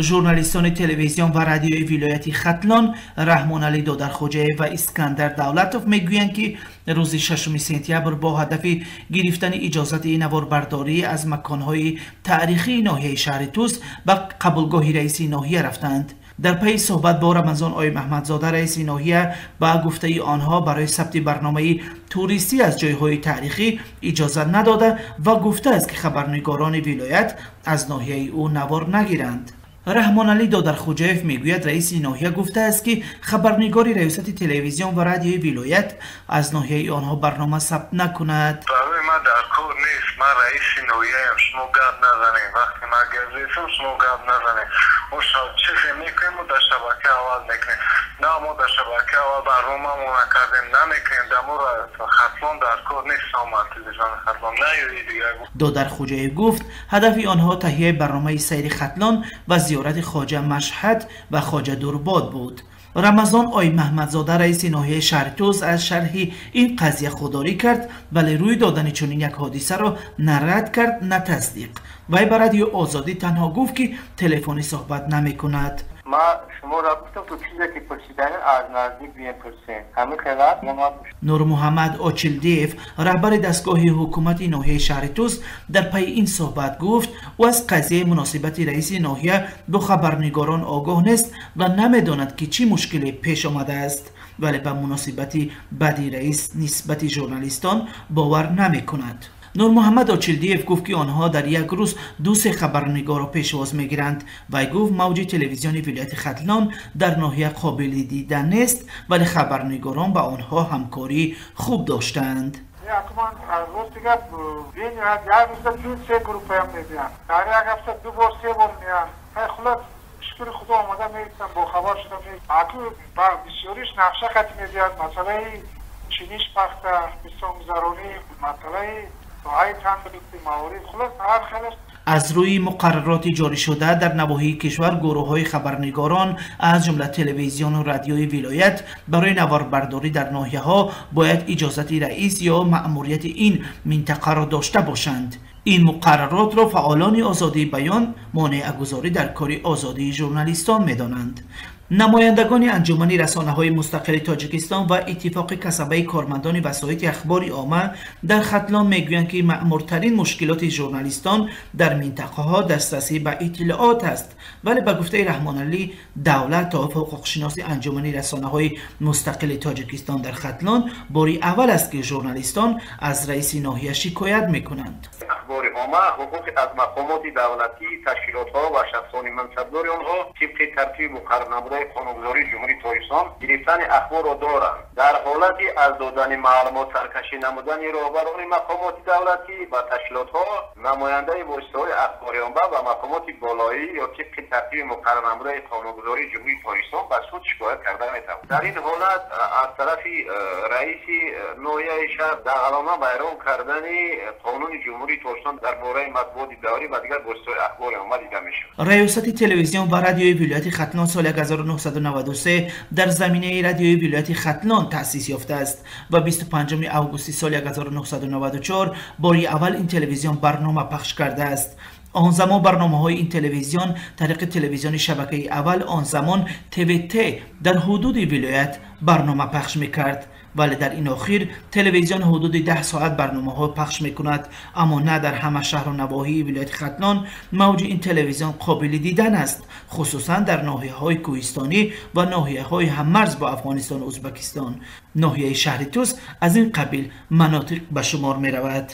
Журналистони телевизион ва радиои вилояти Хатлон Раҳмоналӣ Додархоҷаев ва Искандар Давлатов мегӯянд, ки рӯзи 6 сентябр бо ҳадафи гирифтани иҷозати наворбардорӣ аз маконҳои таърихии ноҳияи шаҳри Тӯс ба қабулгоҳи раиси ноҳия рафтанд. Дар пайи суҳбат бо Рамазон Оймаҳмадзода, раиси ноҳия, ба гуфтаи онҳо барои сабти барномаи туристӣ аз ҷойҳои таърихӣ иҷозат надода ва гуфтааст, ки хабарнигорони вилоят аз ноҳияи ӯ навор нагиранд. Раҳмоналӣ Додархоҷаев мегӯяд, раиси ноҳия гуфтааст, ки хабарнигори раёсати телевизион ва радиои вилоят аз ноҳияи онҳо барнома сабт накунад. Барои ман дар кор нест, ман раиси ноҳияам, шумо гап назанед. Вақте ман гап шумо гап назанед. Мо чизе мекунем, мо дар шабака аввал мекунем. На, мо дар шабака аввал барномамо накардем, намекунем. Дар мо Хатлон дар кор нест, омад телевизиони Хатлон, на ё дигар. Додархоҷаев гуфт, ҳадафи онҳо таҳияи барномаи сайри Хатлон ва зиёрати Хоҷа Машҳад ва Хоҷа Дурбод буд. Рамазон Оймаҳмадзода, раиси ноҳияи шаҳри Тӯс, аз шарҳи ин қазия худдорӣ кард, вале рӯй додани чунин як ҳодисаро на рад кард, на тасдиқ. Вай ба Радио Озодӣ танҳо гуфт, ки телефонӣ суҳбат намекунад. Ман шуморо гуфтам, ту чизе ки пурсиданӣ аз наздик бипурсем. Ҳамин хелат. Нурмуҳаммад Очилдиев, раҳбари дастгоҳи ҳукумати ноҳияи шаҳри Тӯс, дар пайи ин суҳбат гуфт, ӯ аз қазияи муносибати раиси ноҳия бо хабарнигорон огоҳ нест ва намедонад, ки чӣ мушкиле пеш омадааст, вале ба муносибати бади раис нисбати журналистон бовар намекунад. Нурмуҳаммад Очилдиев гуфт, ки онҳо дар як рӯз 2-3 хабарнигорро пешвоз мегиранд. Вай гуфт, мавҷи телевизиони вилояти Хатлон дар ноҳия қобили дидан нест, вале хабарнигорон ба онҳо ҳамкории хуб доштаанд. Ман рости гап, бениҳоят як рӯза 2-3 группаям мебиёнд, дар як ҳафта 2 бор 3 бор меянд. Хулос, шукри Худо, омада меистам, бохабар шуда. Аку бисёриш нақша хати мебиёнд, масъалаи чиниш пахта, бисонгузаронӣ, масъалаи аз рӯи муқаррароти ҷорӣшуда дар навоҳии кишвар гурӯҳҳои хабарнигорон аз ҷумла телевизиону радиои вилоят барои наворбардорӣ дар ноҳияҳо бояд иҷозати раис ё маъмурияти ин минтақаро дошта бошанд. Ин муқарраротро фаъолони озодии баён монеагузорӣ дар кори озодии журналистон медонанд. Намояндагони Анҷумани расонаҳои мустақили Тоҷикистон ва Иттифоқи касабаи кормандони васоити ахбори омма дар Хатлон мегӯянд, ки маъмуртарин мушкилоти журналистон дар минтақаҳо дастрасӣ ба иттилоот аст. Вале ба гуфтаи Раҳмоналӣ Давлатов, ҳуқуқшиноси Анҷумани расонаҳои мустақили Тоҷикистон дар Хатлон, бори аввал аст, ки журналистон аз раиси ноҳия шикоят мекунанд. Ахбори омма ҳуқуқи аз мақомоти давлатӣ, ташкилотҳо ва шахсони мансабдори онҳо тибқи тартиби муқаррарнамудаи қонунгузории Ҷумҳурии Тоҷикистон гирифтани ахборро доранд. Дар ҳолати аз додани маълумот саркашӣ намудани роҳбарони мақомоти давлатӣ ва ташкилотҳо, намояндаи воситаҳои ахбори омма ва мақомоти болоӣ ё тибқи тартиби муқаррарнамудаи қонунгузории Ҷумҳурии Тоҷикистон ба суд шикоят карда метавонад. Дар ин ҳолат аз тарафи раиси ноҳияи шаҳр дағалона вайрон кардани қонуни Ҷумҳурии Тоҷикистон дар бораи матбуоти даврӣ ва дигар воситаҳои ахбори омма дида мешавад. Раёсати телевизион ва радиои вилояти Хатлон соли 1993 дар заминаи радиои вилояти Хатлон таъсис ёфтааст ва 25 августи соли 1994 бори аввал ин телевизион барнома пахш кардааст. Он замон барномаҳои ин телевизион тариқи телевизиони шабакаи аввал, он замон ТВТ, дар ҳудуди вилоят барнома пахш мекард. Вале дар ин охир телевизион ҳудуди 10 соат барномаҳо пахш мекунад, аммо на дар ҳама шаҳру навоҳии вилояти Хатлон мавҷи ин телевизион қобили дидан аст, хусусан дар ноҳияҳои кӯҳистонӣ ва ноҳияҳои ҳаммарз бо Афғонистону Ӯзбекистон. Ноҳияи шаҳри Тӯс аз ин қабил манотиқ ба шумор меравад.